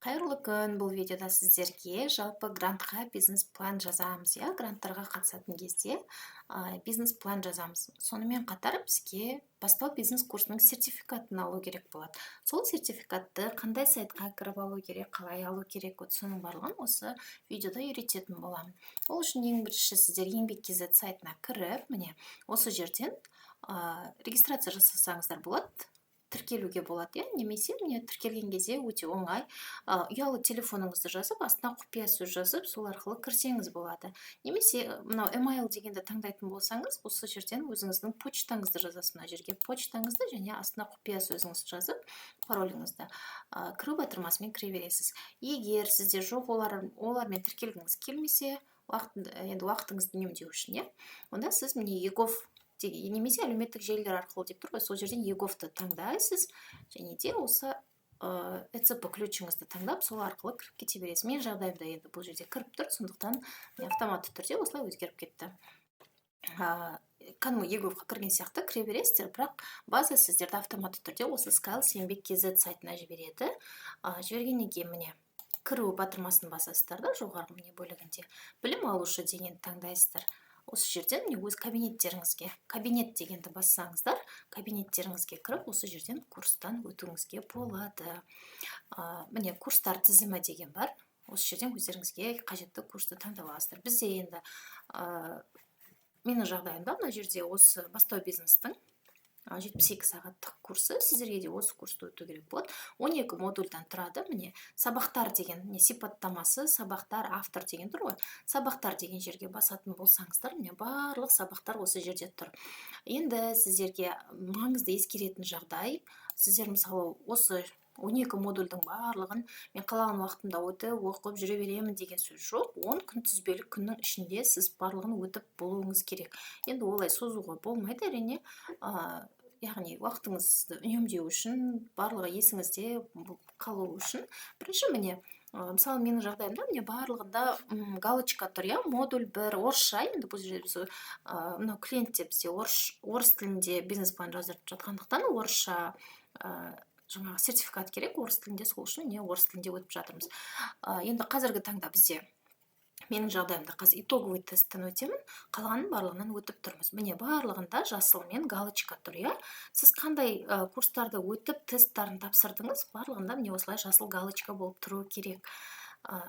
Қайырлы күн! Бұл видеода сіздерге жалпы грантқа бизнес-план жазамыз, иә, гранттарға қатысатын кезде бизнес-план жазамыз. Сонымен қатар бізге Бастау бизнес курсының сертификатын алу керек болады. Сол сертификатты қандай сайтқа кіріп алу керек, қалай алу керек, вот соның барлығын осы видеода үйрететін боламын. Ол үшін ең бірінші сіздер Еңбек kz сайтына кіріп, міне, осы жерден регистрация жасасаңыздар болады, тіркелуге болады, иә. Немесе, міне, тіркелген кезде өте оңай: ұялы телефоныңызды жазып, астына құпия сөз жазып, сол арқылы кірсеңіз болады. Немесе мынау email дегенді таңдайтын болсаңыз, осы жерден өзіңіздің почтаңызды жазасыз, мына жерге почтаңызды және астына құпия сөзіңізді жазып, пароліңізді, кіру батырмасымен кіре бересіз. Егер сізде жоқ, олармен тіркелгіңіз келмесе, уақыт, енді уақытыңызды үнемдеу үшін, иә, онда сіз, міне, eGov немесе әлеуметтік желілер арқылы деп тұр ғой, сол жерден eGov-ты таңдайсыз және де осы ЭЦП ключіңізді таңдап, сол арқылы кіріп кете бересіз. Менің жағдайымда енді бұл жерде кіріп тұр, сондықтан автоматты түрде осылай өзгеріп кетті. Кәдімгі eGov-қа кірген сияқты кіре бересіздер, бірақ база сіздерді автоматты түрде осы Skills Еңбек kz сайтына жібереді. Жібергеннен кейін, міне, кіру батырмасын басасыздар да, жоғарғы, міне, бөлігінде білім алушы дегенді таңдайсыздар. Осы жерден, міне, өз кабинеттеріңізге, кабинет дегенді бассаңыздар, кабинеттеріңізге кіріп, осы жерден курстан өтуіңізге болады. Міне, курстар тізімі деген бар. Осы жерден өздеріңізге қажетті курсты таңдап аласыздар. Бізде енді, менің жағдайымда мына жерде осы Бастау бизнестің 72 сағаттық курсы. Сіздерге де осы курсты өту керек болады. 12 модульдан тұрады. Міне, сабақтар деген, міне, сипаттамасы, сабақтар, автор деген тұр ғой. Сабақтар деген жерге басатын болсаңыздар, міне, барлық сабақтар осы жерде тұр. Енді сіздерге маңызды ескеретін жағдай: сіздер, мысалы, осы 12 модульдің барлығын мен қалаған уақытымда өтіп, оқып жүре беремін деген сөз жоқ. 10 күнтізбелік күннің ішінде сіз барлығын өтіп болуыңыз керек. Енді олай созуға болмайды, әрине. Яғни уақытыңызды үнемдеу үшін, барлығы есіңізде қалу үшін, бірінші, міне, мысалы, менің жағдайымда, міне, барлығында галочка тұр, иә. Модуль 1 орысша. Енді бұл жерде біз, мынау клиентте бізде орыс тілінде бизнес план жаздырып жатқандықтан, орысша жаңағы сертификат керек, орыс тілінде. Сол үшін, не, орыс тілінде өтіп жатырмыз. Енді қазіргі таңда бізде, менің жағдайымда қазір итоговый тесттен өтемін, қалғанын барлығынан өтіп тұрмыз. Міне, барлығында жасылмен галочка тұр, иә. Сіз қандай курстарды өтіп, тесттарын тапсырдыңыз, барлығында, міне, осылай жасыл галочка болып тұруы керек.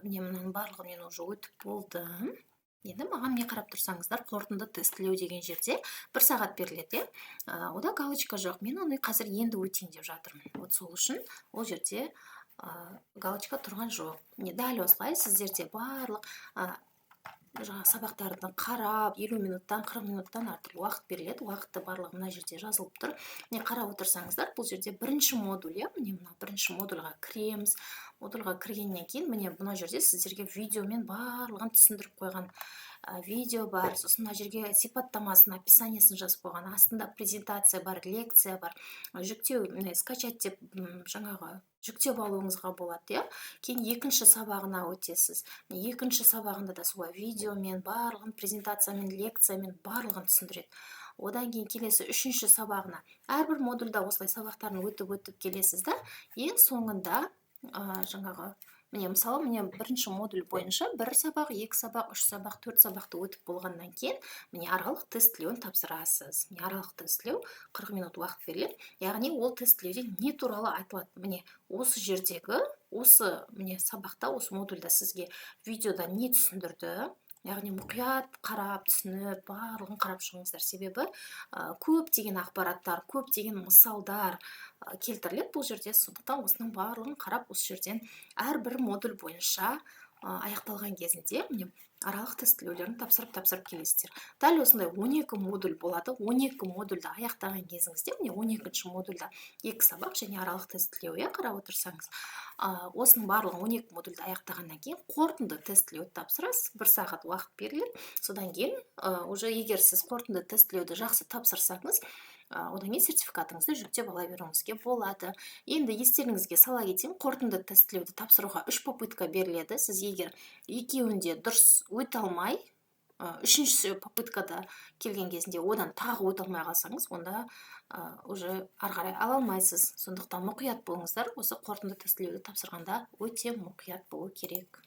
Міне, мынаның барлығын мен уже өтіп болдым. Енді маған, міне, қарап тұрсаңыздар, қорытынды тестілеу деген жерде бір сағат беріледі, иә. Онда галочка жоқ, мен оны қазір енді өтейін деп жатырмын. Вот сол үшін ол жерде галочка тұрған жоқ. Міне, дәл осылай сіздерде барлық жаңағы сабақтарды қарап, 50 минуттан, 40 минуттан әртүрлі уақыт беріледі. Уақыты барлығы мына жерде жазылып тұр. Міне, қарап отырсаңыздар, бұл жерде бірінші модуль, иә. Міне, мына бірінші модульға кіреміз. Модульға кіргеннен кейін, міне, мына жерде сіздерге видеомен барлығын түсіндіріп қойған, видео бар. Сосын мына жерге сипаттамасын, описаниесін жазып қойған, астында презентация бар, лекция бар. Жүктеу, міне, скачать деп жаңағы жүктеп алуыңызға болады, иә. Кейін екінші сабағына өтесіз. Екінші сабағында да солай видеомен барлығын, презентациямен, лекциямен барлығын түсіндіреді. Одан кейін келесі үшінші сабағына. Әрбір модульда осылай сабақтарын өтіп, өтіп келесіз да, ең соңында жаңағы, міне, мысалы, міне, бірінші модуль бойынша бір сабақ, екі сабақ, үш сабақ, төрт сабақты өтіп болғаннан кейін, міне, аралық тестілеуін тапсырасыз. Міне, аралық тестілеу 40 минут уақыт беріледі. Яғни ол тестілеуде не туралы айтылады? Міне, осы жердегі осы, міне, сабақта, осы модульда сізге видеода не түсіндірді? Яғни мұқият қарап, түсініп, барлығын қарап шығыңыздар, себебі көптеген ақпараттар, көптеген мысалдар келтіріледі бұл жерде. Сондықтан осының барлығын қарап, осы жерден әрбір модуль бойынша аяқталған кезінде, міне, аралық тестілеулерін тапсырып, тапсырып келесіздер. Дәл осындай 12 модуль болады. 12 модульді аяқтаған кезіңізде, міне, 12 модульда екі сабақ және аралық тестілеу, иә, қарап отырсаңыз, осының барлығын, 12 модульді аяқтағаннан кейін қорытынды тестілеуді тапсырасыз. Бір сағат уақыт беріледі. Содан кейін уже егер сіз қорытынды тестілеуді жақсы тапсырсаңыз, одан кейін сертификатыңызды жүктеп ала беруіңізге болады. Енді естеріңізге сала кетейін: қорытынды тестілеуді тапсыруға үш попытка беріледі. Сіз егер екеуінде дұрыс өте алмай Үшінші попыткада келген кезінде одан тағы өте алмай қалсаңыз, онда уже ары қарай ала алмайсыз. Сондықтан мұқият болыңыздар. Осы қорытынды тестілеуді тапсырғанда өте мұқият болу керек.